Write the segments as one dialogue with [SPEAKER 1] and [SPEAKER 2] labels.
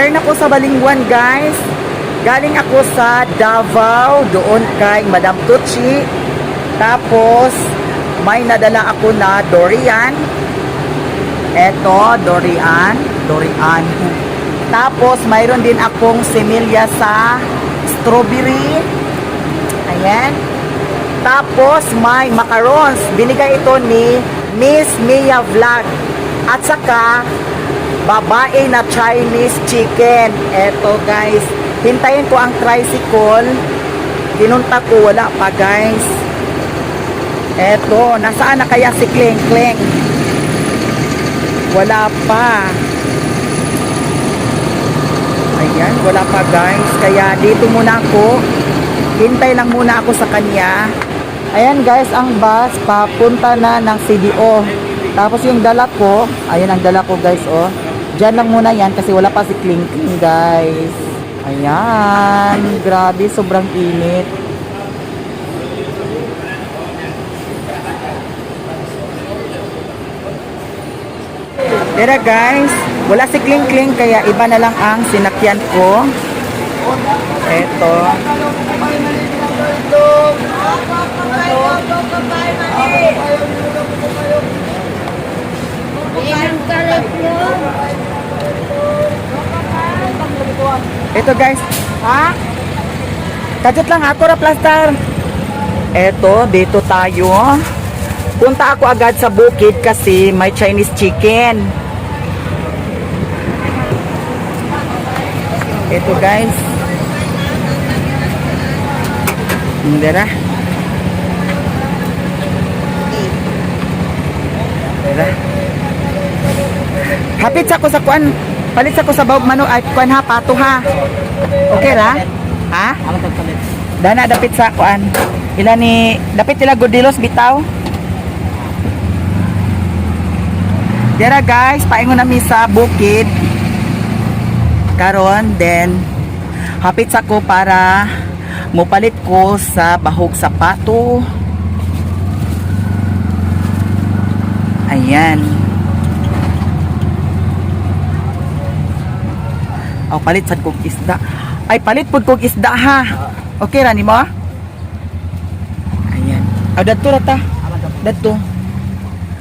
[SPEAKER 1] There na ko sa Balingwan, guys. Galing ako sa Davao, doon kay Madam Tucci. Tapos, may nadala ako na durian. Eto, durian. Durian. Tapos, mayroon din akong similya sa strawberry. Ayan. Tapos, may macarons. Binigay ito ni Miss Mia Vlog. At saka, babae na Chinese chicken. Eto, guys. Hintayin ko ang tricycle. Pinunta ko, wala pa, guys. Eto, nasaan na kaya si Kling Kling? Wala pa. Ayan, wala pa, guys. Kaya dito muna ako. Hintay lang muna ako sa kanya. Ayan guys, ang bus papunta na ng CDO. Tapos yung dala ko, ayan ang dala ko, guys, oh. Diyan lang muna yan kasi wala pa si Kling Kling, guys. Ayan, grabe, sobrang init. Tara guys, wala si Kling Kling kaya iba na lang ang sinakyan ko. Eto. Ito guys. Ha? Kadyot lang ako ra plaster. Eto, dito tayo. Punta ako agad sa bukid kasi may Chinese chicken. Ito guys. Dara. Dara. Hapit sa ko sa kuan. Palit sa ko sa bawg manok ay kuan ha, pato ha. Okay ra? Ha? Dana dapit sa kuan. Ila ni dapit nila Godilos bitaw. Dara guys, paingon nami sa bukid. Karon then hapit sa ko para mupalit ko sa bahog sapato. Ayan. Aw, palit sad kog isda. Ay, palit pud kog isda ha. Okay ra nimo? Ayan. Aw, dadto ra ta. Dadto.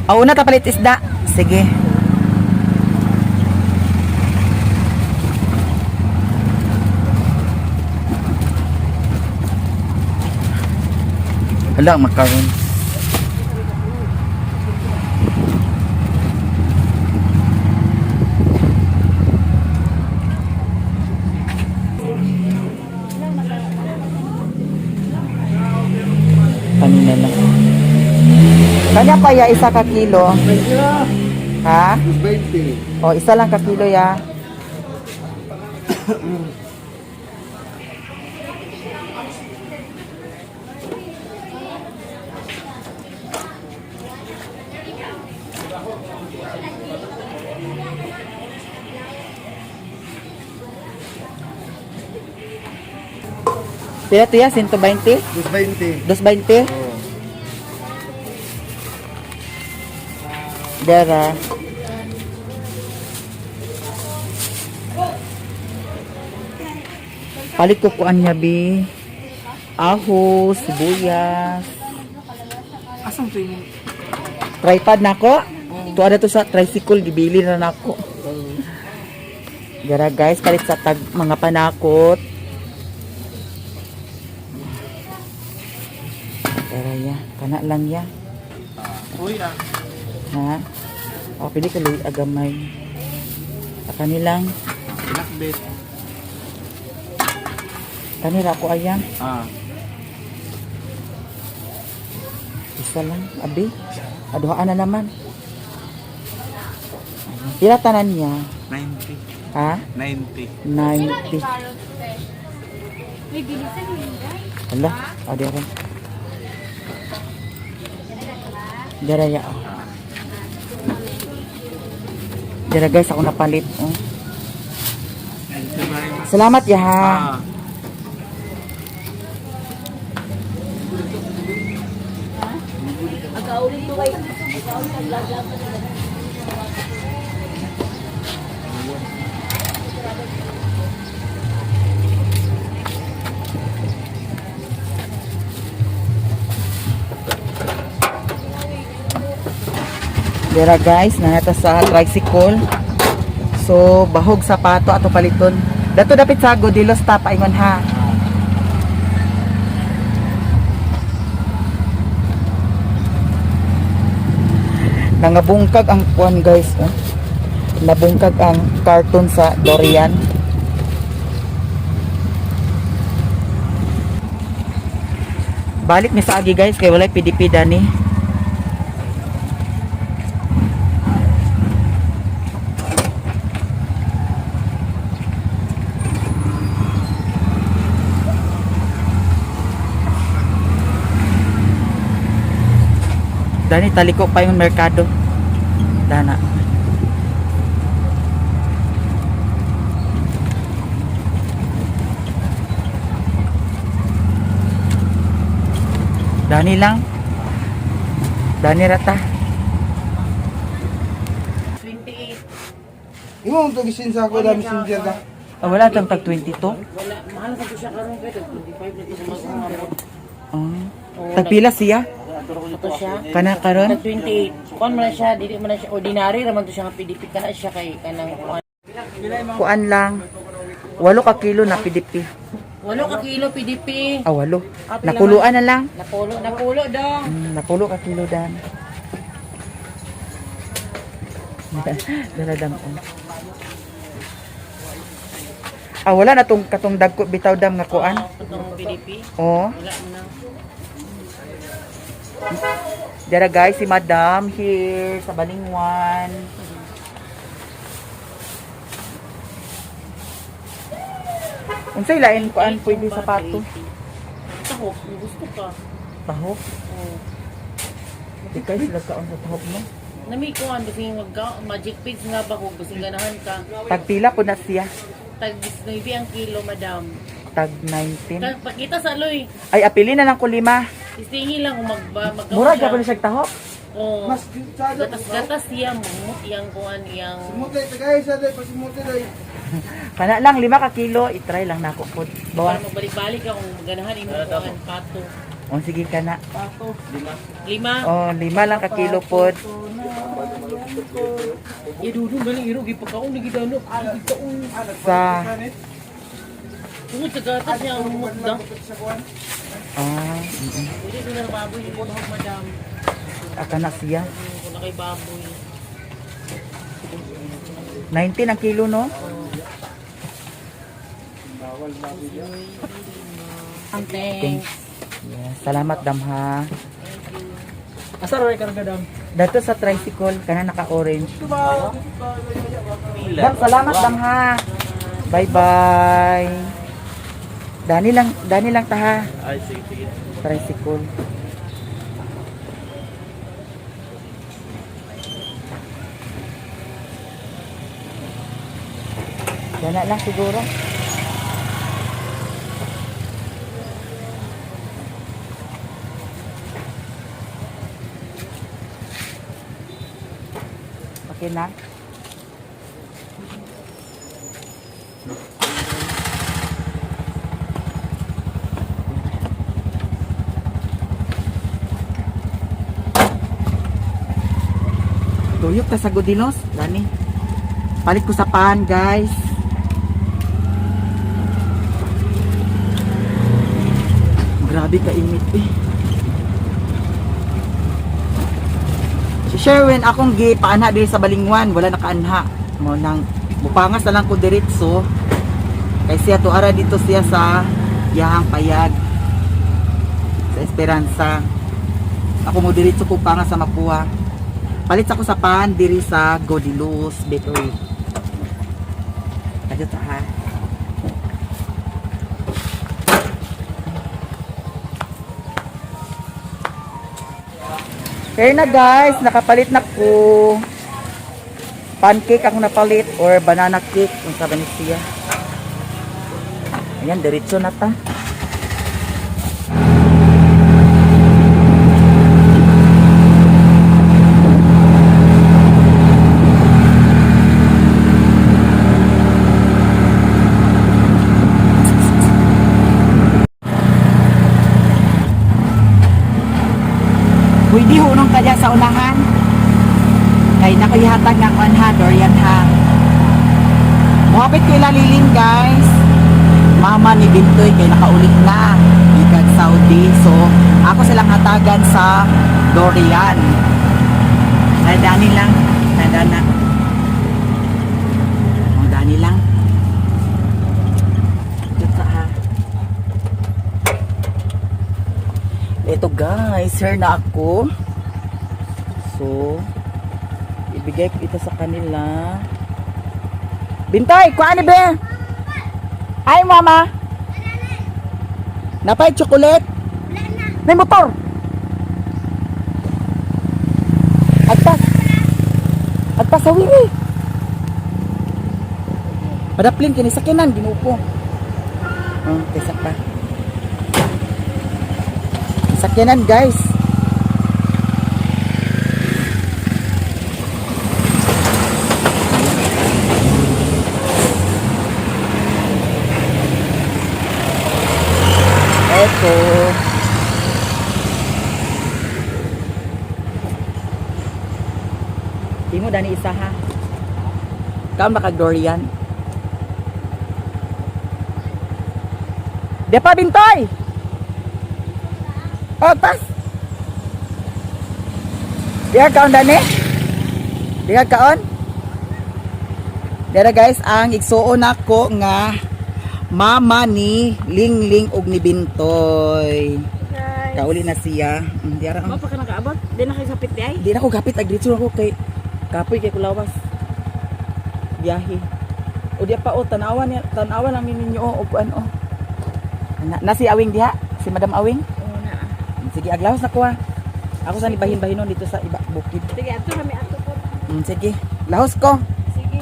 [SPEAKER 1] Aw, una ta palit isda. Sige. Hala, makaron. Kanina lang. Kanya pa ya, isa ka kilo. Ha?
[SPEAKER 2] 20.
[SPEAKER 1] O, isa lang ka kilo ya. Pila to ya? 120?
[SPEAKER 2] 220.
[SPEAKER 1] 220?
[SPEAKER 2] Oh.
[SPEAKER 1] Dara. Palit ko kuan niya, bi. Aho, sibuyas.
[SPEAKER 2] Asan to yung
[SPEAKER 1] Tripod na ko. Tuwa na to sa tricycle, gibili na nako. Dara guys, palit sa tag mga panakot. Dara ya, kana lang ya.
[SPEAKER 2] Uy ah.
[SPEAKER 1] Ha? O, pili ka luy agamay. Sa kanilang,
[SPEAKER 2] Pinakbet.
[SPEAKER 1] kanira ko ayan.
[SPEAKER 2] Ah.
[SPEAKER 1] Isa lang, abi. Aduhaan na naman. Ayan. Pila tanan niya?
[SPEAKER 2] 90.
[SPEAKER 1] Ha?
[SPEAKER 2] 90.
[SPEAKER 1] 90. Hala, o dere. Dere ya. Oh. Dere guys, ako napalit. Oh. Salamat ya ha.
[SPEAKER 2] Ah.
[SPEAKER 1] Dira guys, naa ta sa tricycle. So, bahog sapato ato paliton. Dato dapit sa Godilos ta paingon ha. Nangabungkag ang kuan guys, oh. Nabungkag ang carton sa durian. Balik mi sa agi guys kay walay PDP dani. Dani taliko pa yung merkado. Dana. Dani lang. Dani rata.
[SPEAKER 3] 28.
[SPEAKER 4] Imo ang tugisin sa ako dami messenger ka.
[SPEAKER 1] Ah, wala tang tag 22.
[SPEAKER 3] Wala, mahal sa to siya karon kay tag 25 na to sa mag-umabot.
[SPEAKER 1] Oh. Tagpila siya?
[SPEAKER 3] Ito siya.
[SPEAKER 1] Kana karon?
[SPEAKER 3] Tag 28. Kuan man na siya, dili man na siya ordinary ra man to siya nga PDP kana siya kay kanang kuan.
[SPEAKER 1] Kuan lang. 8 ka kilo na PDP.
[SPEAKER 3] 8 ka kilo PDP.
[SPEAKER 1] Ah, 8. Nakuluan na lang.
[SPEAKER 3] Napulo, napulo dong.
[SPEAKER 1] Napulo ka kilo dan. Dala dam. Oh. Ah, wala na tong katong dagko bitaw dam nga kuan.
[SPEAKER 3] Katong PDP.
[SPEAKER 1] Oh.
[SPEAKER 3] Wala man na.
[SPEAKER 1] Dara guys, si Madam here sa Balingwan. Unsay lain kuan pwede sapato?
[SPEAKER 3] Tahok, kung gusto ka.
[SPEAKER 1] Tahok.
[SPEAKER 3] Oh.
[SPEAKER 1] Di guys, lagkaon sa tahok no.
[SPEAKER 3] Nami kuan basing magka magic pins nga ba kung basing ganahan ka.
[SPEAKER 1] Tagpila po na siya.
[SPEAKER 3] Tag 19 ang kilo, madam.
[SPEAKER 1] Tag 19.
[SPEAKER 3] Tag pakita sa aloy.
[SPEAKER 1] Ay, apili na lang ko lima.
[SPEAKER 3] Istingi lang kung magba magkaon
[SPEAKER 1] Mura
[SPEAKER 3] siya.
[SPEAKER 1] gyapon na siya tahok.
[SPEAKER 3] Oo.
[SPEAKER 4] Mas sa
[SPEAKER 3] Gatas-gatas siya mumut iyang kuan iyang
[SPEAKER 4] Simute tagay sa day pasimute day.
[SPEAKER 1] Kana lang 5 ka kilo, i-try lang nako pod.
[SPEAKER 3] para
[SPEAKER 1] Bawa.
[SPEAKER 3] magbalik-balik ka kung ganahan imo kuan pato.
[SPEAKER 1] Oh, sige kana.
[SPEAKER 3] 5.
[SPEAKER 1] Oh, 5 lang ka kilo pod.
[SPEAKER 3] Idudong galing iro gipakaon ni gidano. Gipakaon.
[SPEAKER 1] Sa
[SPEAKER 3] Tungod sa gatas niya ang mumut da.
[SPEAKER 1] ah.
[SPEAKER 3] Pwede ko na baboy yung buhok madam.
[SPEAKER 1] Aka na siya.
[SPEAKER 3] Kung na kay baboy.
[SPEAKER 1] 19 ang kilo no?
[SPEAKER 3] Thanks.
[SPEAKER 1] Yes, salamat dam ha.
[SPEAKER 2] Asa rin karga dam?
[SPEAKER 1] Dato sa tricycle kana naka-orange. Dam, salamat dam ha. Bye bye. Dani lang taha.
[SPEAKER 2] Ay, sige, sige.
[SPEAKER 1] Tricycle. Dana lang siguro. Okay na. Tuyok ta sa Godilos, Dani. Palit ko sa pan, guys. Grabe ka init eh. Si Sherwin, akong gi paanha diri sa Balingwan, wala nakaanha. Mo nang mupangas na lang ko diretso. Kay siya tuara dito siya sa Yahang Payag. Sa Esperanza. Ako mo diretso ko pangas sa Mapua. Palit ako sa pan diri sa Godilos Bakery. Kadyo ta ha. Here na guys, nakapalit na ko. Pancake ako napalit or banana cake kung sabi ni siya. Ayan, diretso na ta. Pwede hunong kaya sa unahan. Kay nako ihatag nga kuan ha, durian ha. Muhapit ko ilaliling guys. Mama ni Bintoy kay nakaulit na gikan Saudi. So ako silang hatagan sa durian. Ay dani lang, nadana. Oh, dani lang. Dito ha. Ito guys, here na ako. So, ibigay ko ito sa kanila. Bintay, kuha ni be. Ay, mama. Napay chocolate. May motor. Agpas. Agpas sa wili. Madaplin kini sakinan ginupo. Oh, kaysa pa. Sakyanan guys. Eto. Di mo dani isa ha. Kaon ba kag durian? Depa bintoy. Oh, pas. Diha kaon dani? Diha kaon? Dara guys, ang igsuon nako nga mama ni Lingling ug ni Bintoy. Kauli na siya. Diara ang
[SPEAKER 3] Mo pa ka nakaabot? Di na kayo kapit di ay.
[SPEAKER 1] Di na ko gapit ag diretso na ko kay kapoy kay kulawas. Biyahe. O diya pa o tanawa niya, tanawa lang ni ninyo o og kuan o. Na si Awing diha, si Madam Awing.
[SPEAKER 3] Oo na.
[SPEAKER 1] Sige, aglawas na ko ah. Ako sa nibahin-bahinon dito sa iba bukid.
[SPEAKER 3] Sige, ato kami ato po.
[SPEAKER 1] Sige, lahos ko.
[SPEAKER 3] Sige.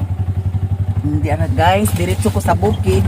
[SPEAKER 1] Hindi ana guys, diretso ko sa bukid.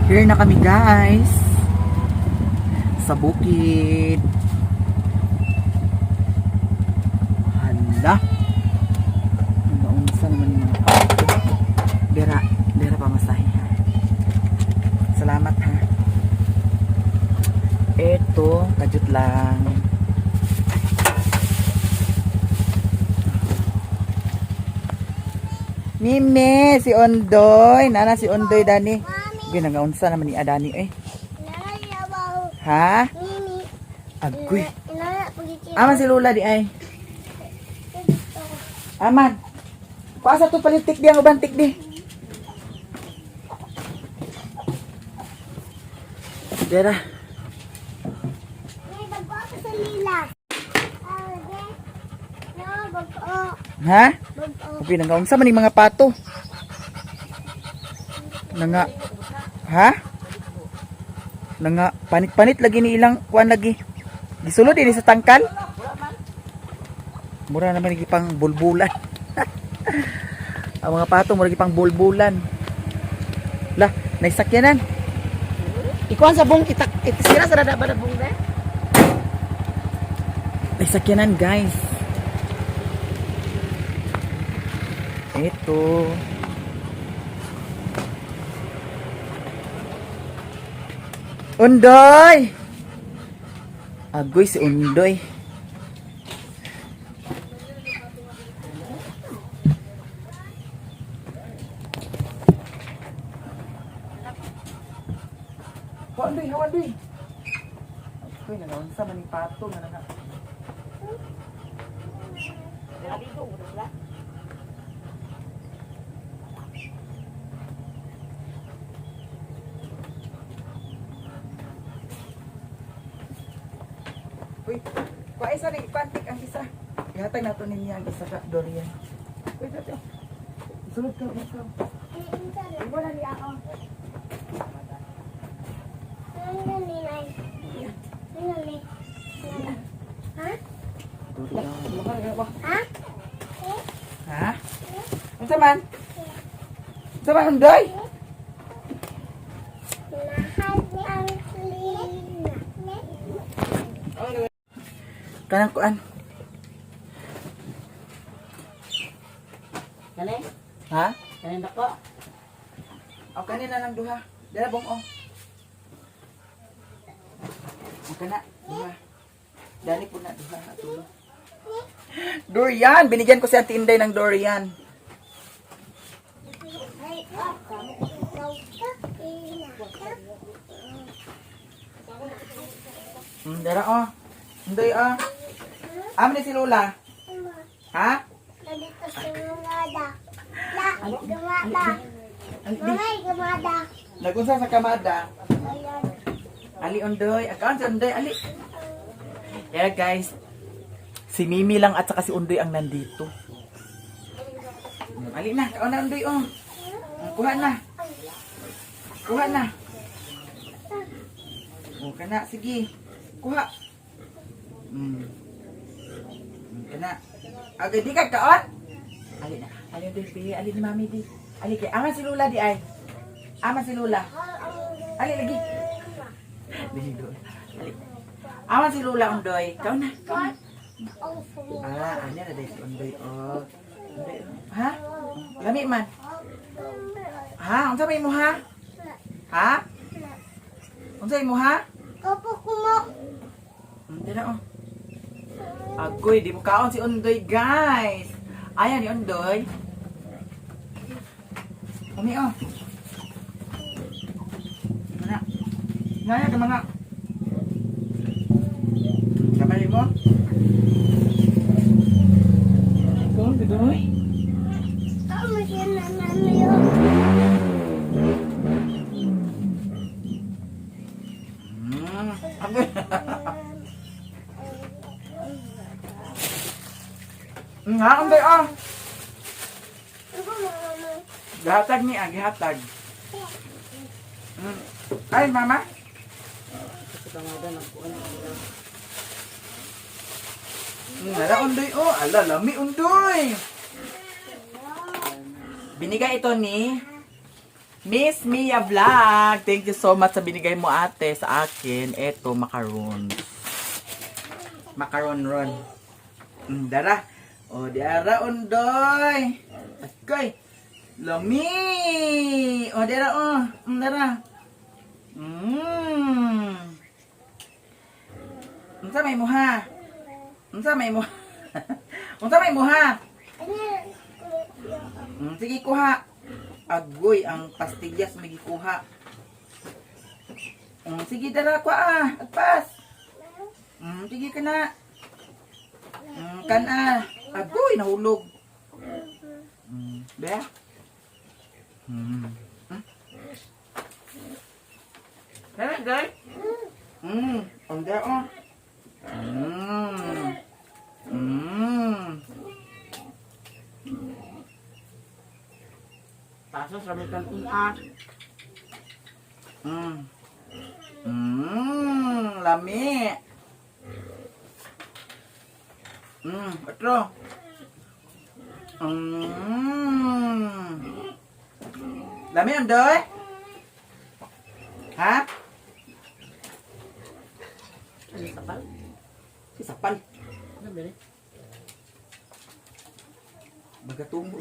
[SPEAKER 1] Here na kami guys. Sa bukid. Hala. Naunsa naman yung mga pato. Bera, bera pamasahe ha. Salamat ha. Eto, kajut lang. Mime, si Ondoy. Nana si Ondoy, Dani. Ginangaunsa naman ni Adani eh. Ha? Agoy. Aman si Lola di ay. Aman. Kuasa to palitik di ang uban tik di. Dera. Ha? Upi nangaunsa man ni mga pato. Nanga Ha? Nanga panit-panit lagi ni ilang kuan lagi. Gisulod ini sa tangkal. Mura naman lagi pang bulbulan. Ang mga pato mura lagi pang bulbulan. Lah, naisakyanan.
[SPEAKER 3] Ikuan sa bong itak itisira sa dada ba na bong de?
[SPEAKER 1] Naisakyanan, guys. Ito. Undoy! Agoy si Undoy. Hawan, hawan, Undoy. Agoy, nangaunsa man ni pato nga nga. Uy, kuha isa ni pantik ang isa. Ihatag nato ninyo ang isa ka durian. Uy, dati. Sulod ka, sulod ka. Wala niya ako. Durian. Ha? Unsa man? Unsa man, Unday? Kanang kuan.
[SPEAKER 3] Kani?
[SPEAKER 1] Ha?
[SPEAKER 3] Kani dako?
[SPEAKER 1] O kanina lang duha. Dara bong o. O kana duha. Dani po na duha atulo. Durian, binigyan ko si Auntie Inday ng durian. Dara o. Inday o. Amo ni si Lola. Ha? Nagunsa sa kamada. Ali Undoy, akaon si Undoy, ali. Yeah guys, si Mimi lang at saka si Undoy ang nandito. Ali na, kaon na Undoy oh. Kuha na. Kuha na. O kana, sige. Kuha. Kana. Agay di ka kaon? Ali na. Ali Undoy, bi, ali ni Mami di. Ali kay ama si Lula di ay. Ama si Lula. Ali lagi. Dili doon. Ali. Aman si Lula Undoy. Ikaw na. Ikaw na. Ah, ano na dahil si Undoy. Oh. Undoy. Ha? Lami man. Ha? Unsa may mo ha? Ha? Unsa mo ha? Hindi na oh. Agoy, di mo kaon si Undoy, guys. Ayan ni Undoy. Umi oh. Mana? Naya ka mga. Kamay mo. Ikaw, Undoy. Agoy. Ha, Undoy oh. Gihatag ni ah, gihatag. Ay, mama. Nara Undoy oh, ala lami Undoy. Binigay ito ni Miss Mia Vlog. Thank you so much sa binigay mo ate sa akin. Ito, macaron. Macaron ron. Dara. O, diara Undoy. Agoy. Lami! O, dara o. Dara. Unsa may muha? Unsa may muha? Unsa may muha? Sige, kuha. Agoy, ang pastillas may gikuha. Sige, dara kuha ah. Agpas. Sige ka na. Kan ah. Agoy, nahulog. Be? Dara, guys. Ang dara, oh.
[SPEAKER 3] Paso sa may kantin ah.
[SPEAKER 1] Lami. Otro. Lami, Andoy? Ha?
[SPEAKER 3] Ano sapal?
[SPEAKER 1] Si sapal.
[SPEAKER 3] Ano ba?
[SPEAKER 1] Magatungo.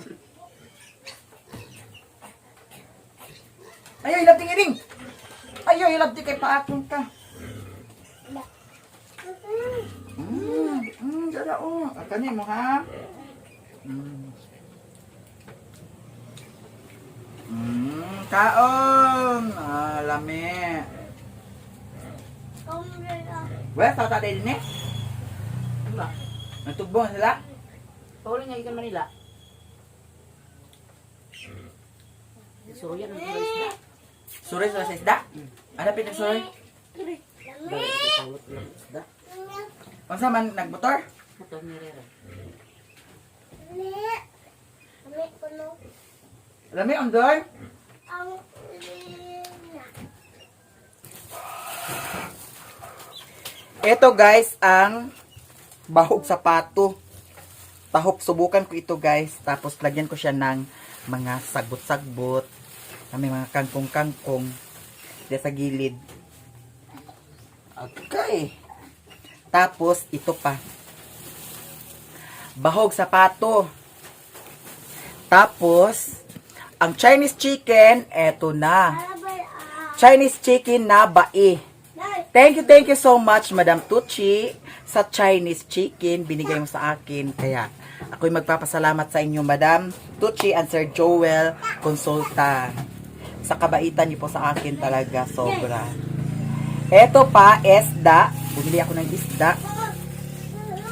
[SPEAKER 1] Ayaw, ilabti iring! Ayaw, ilabti kay paakong ka. Dala oh. Ang kani mo ha? Kaon! Ah, lami. Well, tata din eh.
[SPEAKER 3] Ano ba?
[SPEAKER 1] Nagtugbong sila?
[SPEAKER 3] Pauli nga ikan Manila. Suruyan ang mga isda.
[SPEAKER 1] Suroy sila sa isda? Ano pinagsuroy?
[SPEAKER 3] Dali, paulot lang isda.
[SPEAKER 1] Unsa man nagmotor?
[SPEAKER 3] Motor ni Rera.
[SPEAKER 1] Lami Ondoy? Ito guys ang bahog sapato. Tahop, subukan ko ito guys. Tapos lagyan ko siya ng mga sagbot-sagbot. May mga kangkong-kangkong. Diyan sa gilid. Okay. Tapos ito pa. Bahog sapato. Tapos, ang Chinese chicken, eto na. Chinese chicken na bai. Thank you so much, Madam Tucci, sa Chinese chicken binigay mo sa akin. Kaya, ako'y magpapasalamat sa inyo, Madam Tucci and Sir Joel Consulta. Sa kabaitan niyo po sa akin talaga, sobra. Eto pa, isda. Bumili ako ng isda.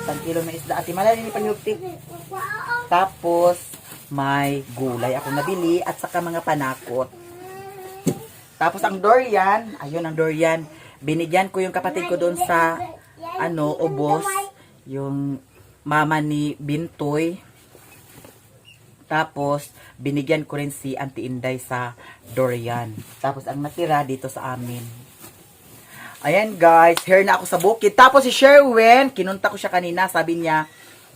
[SPEAKER 1] 1 kilo ng isda. Ate, malala ni Panyukti. Tapos, may gulay ako nabili at saka mga panakot. Tapos ang durian, ayun ang durian. Binigyan ko yung kapatid ko doon sa ano, ubos, yung mama ni Bintoy. Tapos binigyan ko rin si Auntie Inday sa durian. Tapos ang natira dito sa amin. Ayan guys, here na ako sa bukid. Tapos si Sherwin, kinunta ko siya kanina, sabi niya,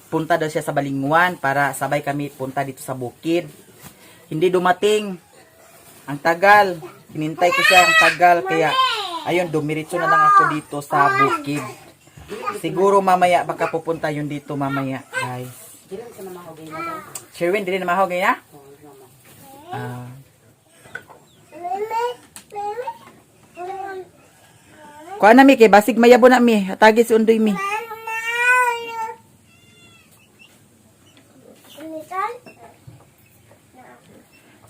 [SPEAKER 1] punta daw siya sa Balingwan para sabay kami punta dito sa bukid. Hindi dumating. Ang tagal. Hinintay ko siya ang tagal. Kaya, ayun, dumiritso na lang ako dito sa bukid. Siguro mamaya, baka pupunta yun dito mamaya, guys.
[SPEAKER 3] Dili sa mamahogay na daw.
[SPEAKER 1] Sherwin, dili na mahogay na?
[SPEAKER 3] Oo, mama.
[SPEAKER 1] Ah. Kuha na mi, kay basig mayabo na mi. Hatagi si Undoy mi.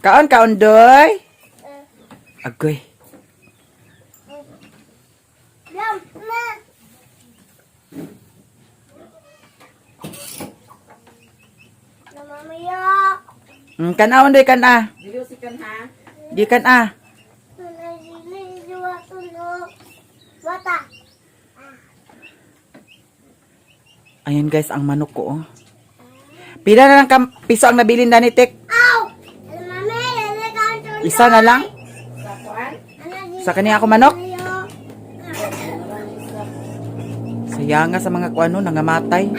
[SPEAKER 1] Kaon ka, Undoy? Agoy. Kana, Undoy, kana.
[SPEAKER 3] Dili si kan ha.
[SPEAKER 1] Di kan ah. Ayan guys, ang manok ko oh. Pila na lang piso ang nabilin na ni Tek? Isa na lang? Sa kaniya ako manok? Saya nga sa mga kuano, nangamatay.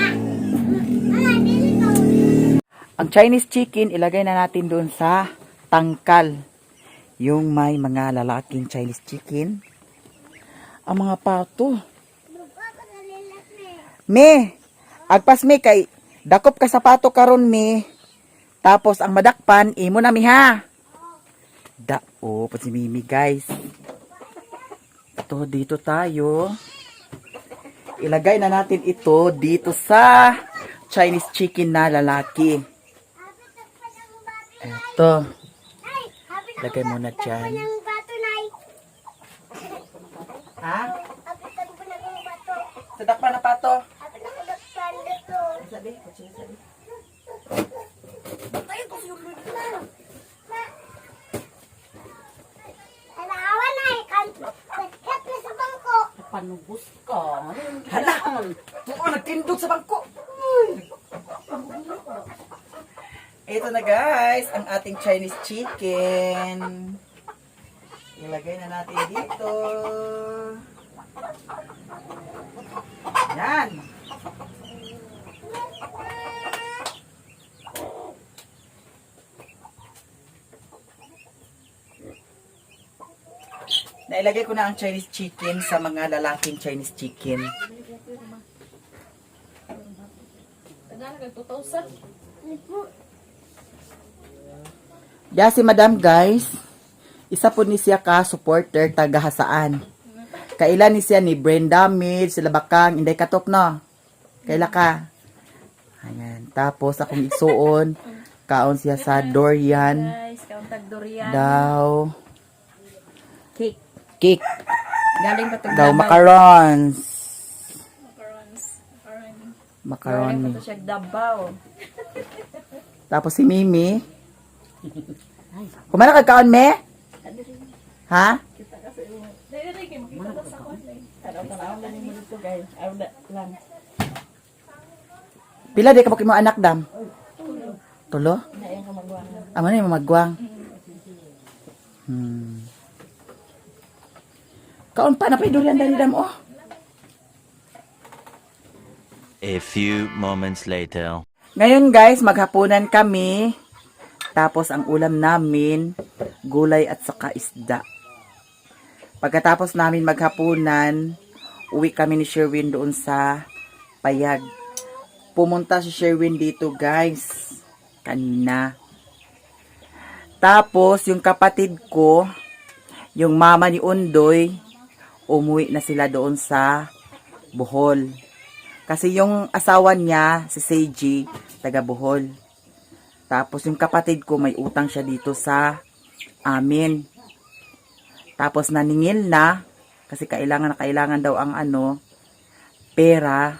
[SPEAKER 1] Ang Chinese chicken, ilagay na natin doon sa tangkal. Yung may mga lalaking Chinese chicken. Ang mga pato. Me, agpas me kay dakop ka sapato karon me. Tapos ang madakpan imo na mi ha. Da oh, pa si Mimi guys. Ito dito tayo. Ilagay na natin ito dito sa Chinese chicken na lalaki. Ito. Lagay muna dyan. Ha? Sa dakpan na pato. Sabi, sabi.
[SPEAKER 3] Panubos ka.
[SPEAKER 1] Hala! Oo, nagtindog sa bangko. Uy. Ito na guys, ang ating Chinese chicken. Ilagay na natin dito. Yan. Nailagay ko na ang Chinese chicken sa mga lalaking Chinese chicken.
[SPEAKER 2] Tagalog, 2,000.
[SPEAKER 1] Ya si Madam guys, isa po ni siya ka supporter taga Hasaan. Kailan ni siya ni Brenda Mid, sila Bakang, Inday Katok no. Kaila ka. Ayan. Tapos akong igsuon, kaon siya sa Dorian
[SPEAKER 2] Guys, kauntag durian.
[SPEAKER 1] daw
[SPEAKER 3] Cake.
[SPEAKER 1] cake,
[SPEAKER 3] Galing pa
[SPEAKER 1] daw macarons.
[SPEAKER 2] Macarons. Macaroni.
[SPEAKER 1] Macaroni.
[SPEAKER 2] Galing pa to siya Davao.
[SPEAKER 1] Tapos si Mimi. Kumana ka kaon me? Ha?
[SPEAKER 2] Dali, dali, kay makita ta sa kwan.
[SPEAKER 3] Tanaw na nimo dito guys. Aw na lang.
[SPEAKER 1] Pila di ka mo anak dam? Tulo? Amo na yung magwang. Kaon pa na pa durian dali dam oh.
[SPEAKER 5] A few moments later.
[SPEAKER 1] Ngayon guys, maghapunan kami. Tapos ang ulam namin, gulay at saka isda. Pagkatapos namin maghapunan, uwi kami ni Sherwin doon sa Payag. Pumunta si Sherwin dito guys, kanina. Tapos yung kapatid ko, yung mama ni Undoy, umuwi na sila doon sa Bohol. Kasi yung asawa niya, si Seiji, taga Bohol. Tapos yung kapatid ko, may utang siya dito sa amin. Tapos naningil na, kasi kailangan na kailangan daw ang ano, pera.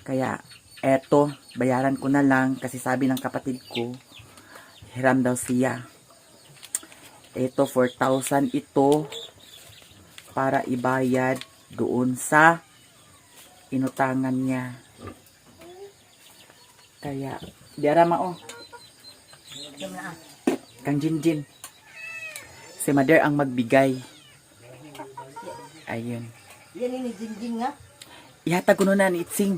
[SPEAKER 1] Kaya, eto, bayaran ko na lang kasi sabi ng kapatid ko, hiram daw siya. Ito, 4,000 ito para ibayad doon sa inutangan niya. Kaya, diara mao. Kang Jinjin. Si Mother ang magbigay. Ayun.
[SPEAKER 3] Yan ni Jinjin nga.
[SPEAKER 1] Ihatag ko na ni Itsing.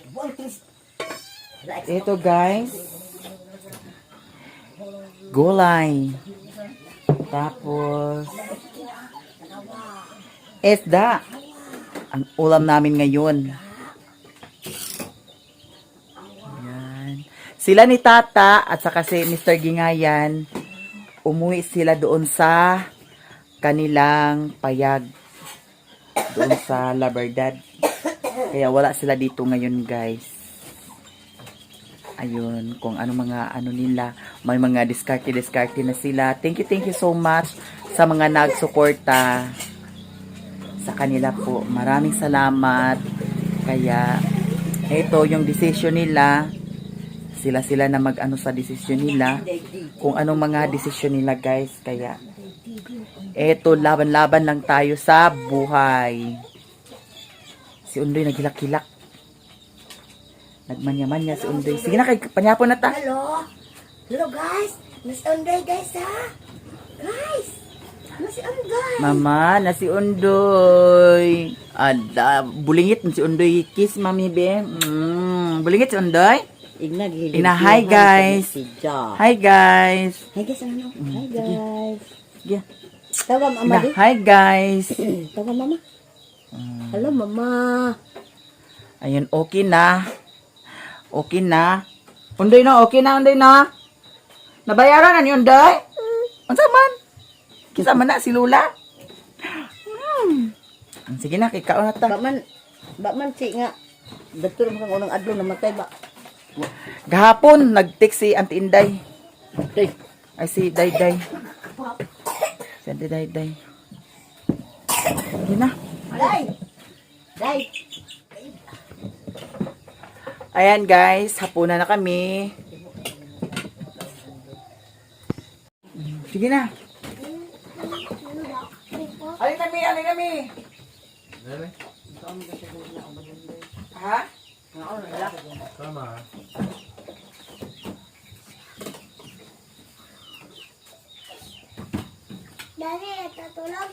[SPEAKER 3] Buang tris.
[SPEAKER 1] Ito guys. Gulay. Tapos, isda. Ang ulam namin ngayon. Ayan. Sila ni Tata at saka si Mr. Gingayan, umuwi sila doon sa kanilang payag. Doon sa La Verdad. Kaya wala sila dito ngayon guys. Ayun, kung ano mga ano nila, may mga diskarte-diskarte na sila. Thank you so much sa mga nagsuporta sa kanila po. Maraming salamat. Kaya, ito yung decision nila. Sila-sila na mag-ano sa decision nila. Kung anong mga decision nila, guys. Kaya, ito, laban-laban lang tayo sa buhay. Si Undoy naghilak-hilak. Nagmanya-manya si Undoy. Sige na, kay panyapon na ta.
[SPEAKER 6] Hello? Hello guys! Miss Unday guys ha? Guys! Miss Unday!
[SPEAKER 1] Mama, na si Undoy. Ada, bulingit na si Undoy. Kiss, Mami be. Bulingit si Undoy.
[SPEAKER 3] Igna gihilom.
[SPEAKER 1] Ina, hi, guys. Hi, guys.
[SPEAKER 6] Hi guys, ano? Hi guys!
[SPEAKER 1] Sige.
[SPEAKER 6] Tawa mama
[SPEAKER 1] Ina,
[SPEAKER 6] di.
[SPEAKER 1] hi, guys.
[SPEAKER 6] Tawa mama. Hello mama.
[SPEAKER 1] Ayun, okay na. Okay na. Undoy na, okay na, Undoy na. Nabayaran na ni Undoy? Unsa man? Kinsa man na si Lula? Sige na, kay kaon na ta.
[SPEAKER 3] Ba man ba man si nga doktor mo kang unang adlaw namatay ba.
[SPEAKER 1] Gahapon, nag-text si Auntie Inday.
[SPEAKER 3] Ay,
[SPEAKER 1] Ay, si Dayday. Si Auntie Dayday. Sige na.
[SPEAKER 6] Day! Day!
[SPEAKER 1] Ayan guys, hapunan na kami. Sige na. Alin na mi, alin na mi. Ha?
[SPEAKER 4] Tama.
[SPEAKER 6] Dali, tatulog.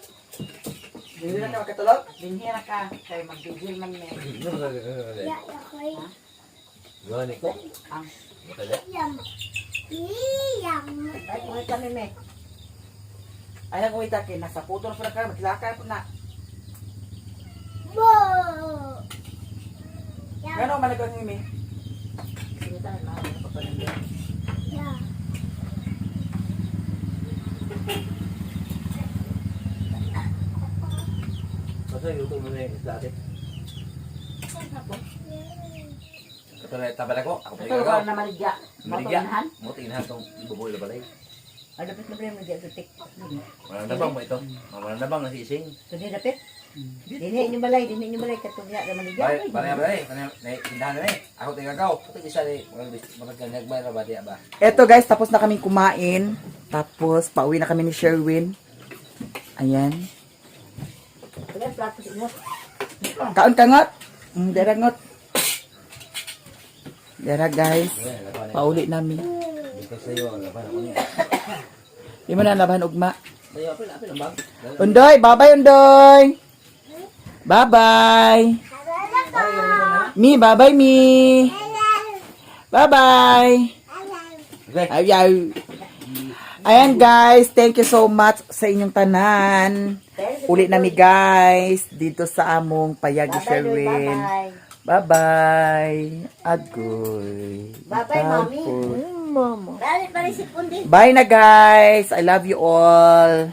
[SPEAKER 1] Dili na ka makatulog?
[SPEAKER 3] Dinhi ra ka kay magbigil man ni.
[SPEAKER 6] Ya, yakoy.
[SPEAKER 4] Gani ko.
[SPEAKER 6] Yam. Yam.
[SPEAKER 3] Ay, kuha kami me.
[SPEAKER 1] Ay, nang kumita kay nasa puto na pala ka, maglakar po na.
[SPEAKER 6] Bo! Yam.
[SPEAKER 1] Gano man nagawa ni mi?
[SPEAKER 6] Ya.
[SPEAKER 4] Basta yuto mo na yung isda ate. Ito na tabala ko. Ako pa
[SPEAKER 3] Ito
[SPEAKER 4] ikaw.
[SPEAKER 3] na maligya.
[SPEAKER 4] Maligya. Mo tingnan tong buboy na balay.
[SPEAKER 3] Ay, dapat na ba yung maligya sa tik.
[SPEAKER 4] Walang nabang mo ito. Walang nabang na sising.
[SPEAKER 3] Ito dapat. Dini inyo balay, dini inyo balay katong na maligya.
[SPEAKER 4] Balay, balay, balay. Balay, tindahan na eh. Ako tingnan ko. Ito isa ni mga ganagbay ra ba di ba?
[SPEAKER 1] Eto guys, tapos na kaming kumain. Tapos, pauwi na kami ni Sherwin. Ayan.
[SPEAKER 3] Wala plato sa inyo.
[SPEAKER 1] Kaon ka ngot? Dara ngot. Dara guys. Pauli nami.
[SPEAKER 4] Dito sa'yo, laban ako niya.
[SPEAKER 1] Di mo na laban ugma.
[SPEAKER 4] Sa'yo, apil, apil ang bag.
[SPEAKER 1] Undoy, bye-bye Undoy. Bye-bye. Mi, bye-bye Mi. Bye-bye. Ayaw. Ayan guys, thank you so much sa inyong tanan. Uli nami guys dito sa among Payagi
[SPEAKER 6] Bye-bye, Loy.
[SPEAKER 1] Sherwin.
[SPEAKER 6] Bye-bye.
[SPEAKER 1] Bye-bye. Agoy.
[SPEAKER 6] Bye-bye, Mami.
[SPEAKER 1] Tapos.
[SPEAKER 6] Bye, pare si Pundi.
[SPEAKER 1] Bye na guys. I love you all.